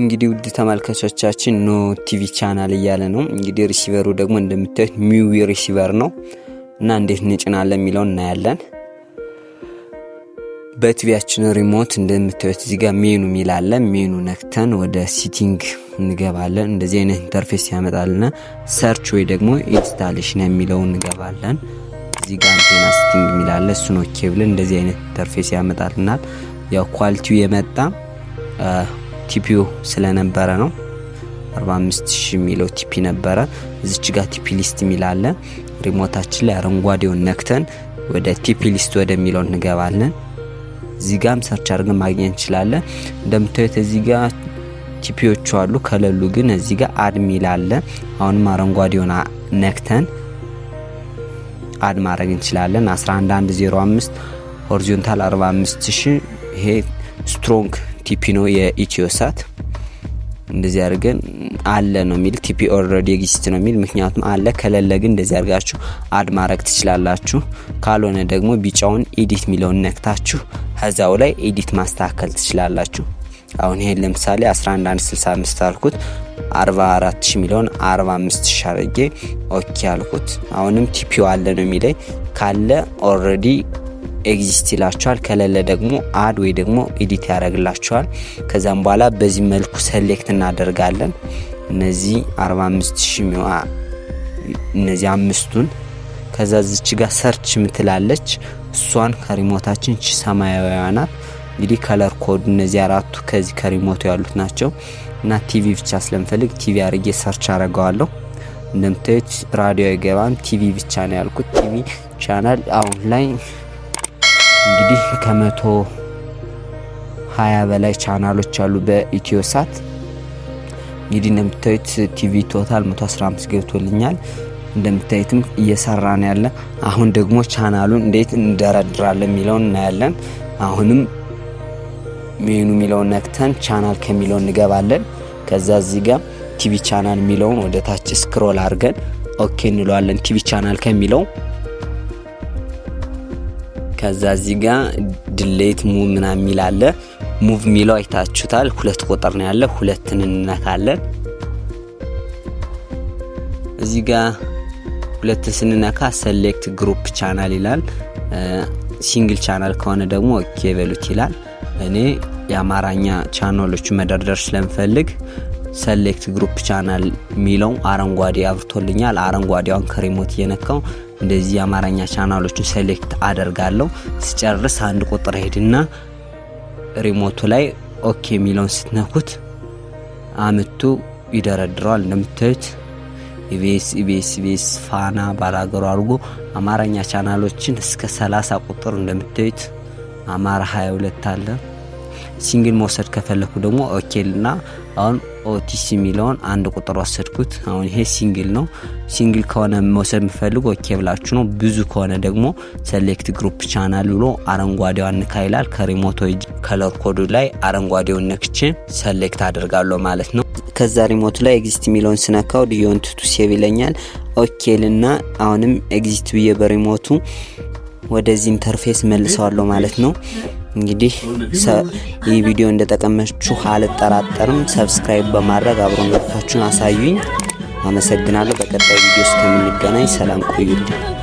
እንግዲህ ውድ ተመልካቾቻችን፣ no TV channel እያለ ነው። እንግዲህ receiver ኡ ደግሞ እንደምታዩት ሚዊ receiver ነው እና እንዴት እንጭናለን የሚለውን እናያለን። በ TV ያችን remote እንደምታዩት እዚህ ጋር ሜኑ የሚል አለ። ሜኑ ነክተን ወደ setting እንገባለን። እንደዚህ አይነት interface ያመጣልና search ወይ ደግሞ installation የሚለውን እንገባለን። እዚህ ጋር antenna setting የሚል አለ። እሱን okay ብለን እንደዚህ አይነት interface ያመጣልናል። ያው quality ው የመጣ TP ው ስለነበረ ነው። 45,000 የሚለው TP ነበረ። እዚች ጋር TP list የሚል አለ። Remote ኣችን ላይ አረንጓዴውን ነክተን ወደ TP list ወደሚለው እንገባለን። እዚህ ጋም search አድርገን ማግኘት እንችላለን። እንደምታዩት እዚህ ጋር TP ዎቹ አሉ። ከሌሉ ግን እዚህ ጋር add ሚል አለ። አሁንም አረንጓዴውን ነክተን add ማድረግ እንችላለን። 11105 horizontal 45,000፣ ይሄ strong TP ነው የኢትዮሳት። እንደዚህ አድርገን አለ ነው የሚል፣ TP already exist ነው የሚል፣ ምክንያቱም አለ። ከሌለ ግን እንደዚህ አድርጋችሁ add ማድረግ ትችላላችሁ። ካልሆነ ደግሞ ቢጫውን edit የሚለውን ነክታችሁ ከዛው ላይ edit ማስተካከል ትችላላችሁ። አሁን ይሄን ለምሳሌ 11165 አልኩት፣ 44,000 የሚለውን 45,000 አድርጌ okay አልኩት። አሁንም TP ው አለ ነው የሚለኝ። ካለ already exist ይላችኋል። ከሌለ ደግሞ add ወይ ደግሞ edit ያደርግላችኋል። ከዛም በኋላ በዚህ መልኩ select እናደርጋለን። እነዚህ 45,000፣ እነዚህ አምስቱን። ከዛ እዚች ጋር search ምትላለች፣ እሷን ከ remote ኣችን ሰማያዊዋ ናት። እንግዲህ color code እነዚህ አራቱ ከዚህ ከ remote ኡ ያሉት ናቸው እና ቲቪ ብቻ ስለምፈልግ ቲቪ አድርጌ search አረገዋለሁ። እንደምታዩት ራዲዮ አይገባም፣ ቲቪ ብቻ ነው ያልኩት። TV channel አሁን ላይ እንግዲህ ከ120 በላይ ቻናሎች አሉ በኢትዮሳት። እንግዲህ እንደምታዩት TV total 115 ገብቶልኛል። እንደምታዩትም እየሰራ ነው ያለ። አሁን ደግሞ ቻናሉን እንዴት እንደረድራለን የሚለውን እናያለን። አሁንም ሜኑ የሚለውን ነክተን ቻናል ከሚለው እንገባለን። ከዛ እዚህ ጋር TV channel የሚለውን ወደ ታች scroll አድርገን okay እንለዋለን። TV channel ከሚለው ከዛ እዚህ ጋር delete፣ move ምናምን የሚል አለ። Move የሚለው አይታችሁታል። ሁለት ቁጥር ነው ያለ። ሁለትን እንነካለን። እዚህ ጋር ሁለት ስንነካ select group channel ይላል። Single channel ከሆነ ደግሞ okay በሉት ይላል። እኔ የአማርኛ ቻናሎቹ መደርደር ስለምፈልግ select group channel የሚለው አረንጓዴ አብርቶልኛል። አረንጓዴዋን ከ remote እየነካው እንደዚህ የአማርኛ channel ኦችን select አደርጋለሁ። ስጨርስ አንድ ቁጥር ሄድና remote ኡ ላይ okay የሚለውን ስትነኩት አምጥቶ ይደረድረዋል። እንደምታዩት ኢቢኤስ፣ ኢቢኤስ፣ ኢቢኤስ፣ ፋና፣ ባላገሩ አድርጎ አማርኛ ቻናሎችን እስከ 30 ቁጥር፣ እንደምታዩት አማራ 22 አለ። Single መውሰድ ከፈለኩ ደግሞ okay ልና አሁን OTC የሚለውን አንድ ቁጥር ወሰድኩት። አሁን ይሄ single ነው። Single ከሆነ መውሰድ የምፈልጉ okay ብላችሁ ነው። ብዙ ከሆነ ደግሞ select group channel ብሎ አረንጓዴዋን ንካ ይላል። ከ remote color code ኡ ላይ አረንጓዴውን ነክቼ select አደርጋለሁ ማለት ነው። ከዛ remote ኡ ላይ exit የሚለውን ስነካው do you want to save ይለኛል። Okay ልና አሁንም exit ብዬ በ remote ኡ ወደዚህ interface መልሰዋለሁ ማለት ነው። እንግዲህ ይህ ቪዲዮ እንደጠቀመችሁ አልጠራጠርም። Subscribe በማድረግ አብሮነታችሁን አሳዩኝ። አመሰግናለሁ። በቀጣይ ቪዲዮ እስከምንገናኝ ሰላም ቆዩልኝ።